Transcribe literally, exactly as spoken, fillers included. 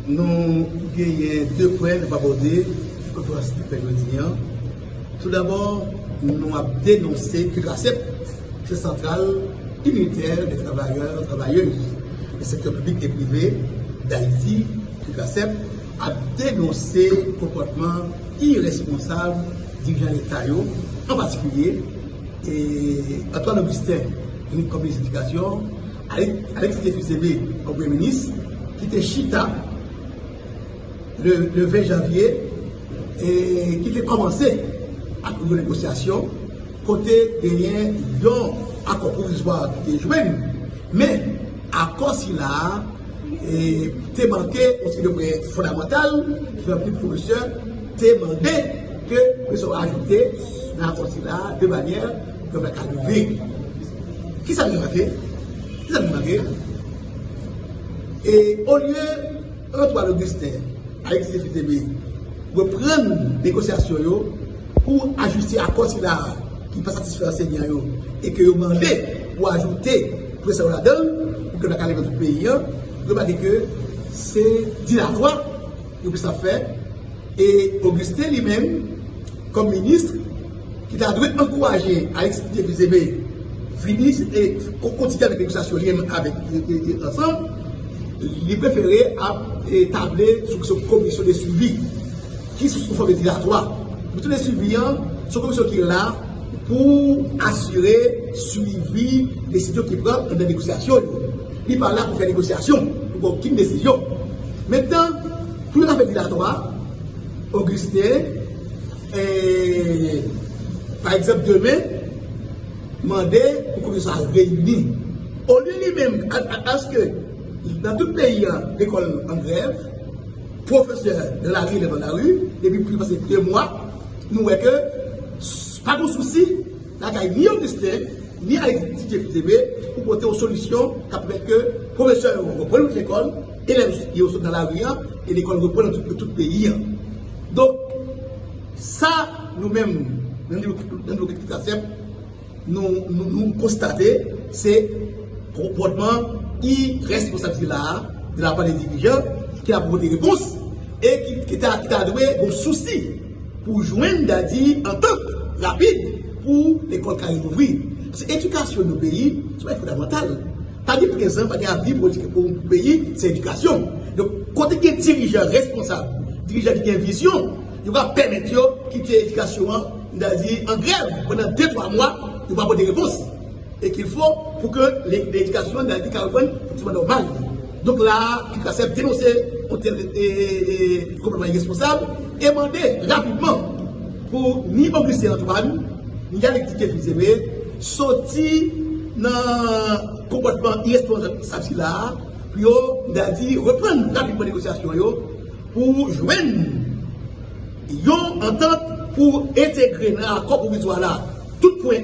Nou genyen de pwen nou pa abòde nan konferans de près jodi a. Toudabò, nou ap denonse KUKASEP, Konsèy Santral Initè dè Travayè, Travayèz dè Sektè Piblik e Prive d Ayiti, KUKASEP, ap denonse konpòtman irèsponsab dirijan Leta yo, an patikilye, e Antoine Augustin, ki vin kòm minis edikasyon, Alex, Alex Défisébé kòm premye minis, ki te chita le, le ven janvye, e ki te kòmanse ak yon negosyasyon kote genyen yon akò pwovizwa ki te jwenn, men akò sila a, e, te manke yon seri de pwen fondamantal ki fè anpil pwofesè te mande ke pwofesè yo ajoute nan akò sila a de manyè ke yo ka rive. Kisa ki manke? Kisa ki manke? E olye Antoine Augustin, Alex Défisébé, reprann negosyasyon yo pou ajiste akò sila a ki pa satisfè ansenyan yo e ke yo mande pou ajoute pwofesè yo ladan l, pou ke l pa ka leve nan tout peyi a, yo remake ke se dilatwa yo plis ap fè. E Augustin li menm, kòm minis, ki ta dwe ankouraje Alex Défisébé vini e ko-, kontinye avèk negosyasyon li menm avèk, e, e, e, ansanm, li prefere ap, e, table sou kesyon komisyon de swivi, ki se yon fòm de dilatwa. Komisyon de swivi an, se yon komisyon ki la pou asire swivi desizyon ki pran anndan negosyasyon yo. Li pa la pou fè negosyasyon, pou pran okenn desizyon. Mentnan, pou yo ta fè dilatwa, Augustin, e, pa egzanp, demen, mande pou komisyon sa a reyini. Olye li menm, a, a, aske nan tout peyi a, lekòl an grèv, pwofesè nan lari, elèv nan lari, depi plis pase de mwa, nou wè ke s-, pa gen sousi lakay ni Augustin, ni Alex Défisébé pou pote yon solisyon k ap pèmèt ke pwofesè yo reprann lekòl, elèv yo sot nan lari a, e lekòl reprann nan tout, tout peyi a. Donk, sa nou menm, nan nivo, nan nivo KUKASEP, nou, nou, nou konstate, se konpòtman irèsponsab sila a, de la pa de dirijan, ki la pou pote repons, e ki, ki ta, ki ta dwe gon sousi pou jwenn, dadi, antant rapid pou lekòl ka relouvri. Paske edikasyon nan peyi, se yon bagay fondamantal. Pa gen prezan, pa gen avni pou, pou peyi, se edikasyon. Donk, kote gen dirijan responsab, dirijan ki gen vizyon, yo ka pèmèt yo kite edikasyon an, dadi, an grèv pandan de, twa mwa, yo pa pote repons. E ki fo pou ke le-, ledikasyon an, dadi, ka reprann fonksyonman nòmal. Donk la, KUKASEP denonse yon tèl, e, e, e, konpòtman irèsponsab e mande rapidman pou ni Augustin Antoine, ni Alex Défisébé soti nan konpòtman irèsponsab sila a, pou yo, dadi, reprann rapidman negosyasyon yo pou jwenn yon antant pou entegre nan akò pwovizwa la tout pwen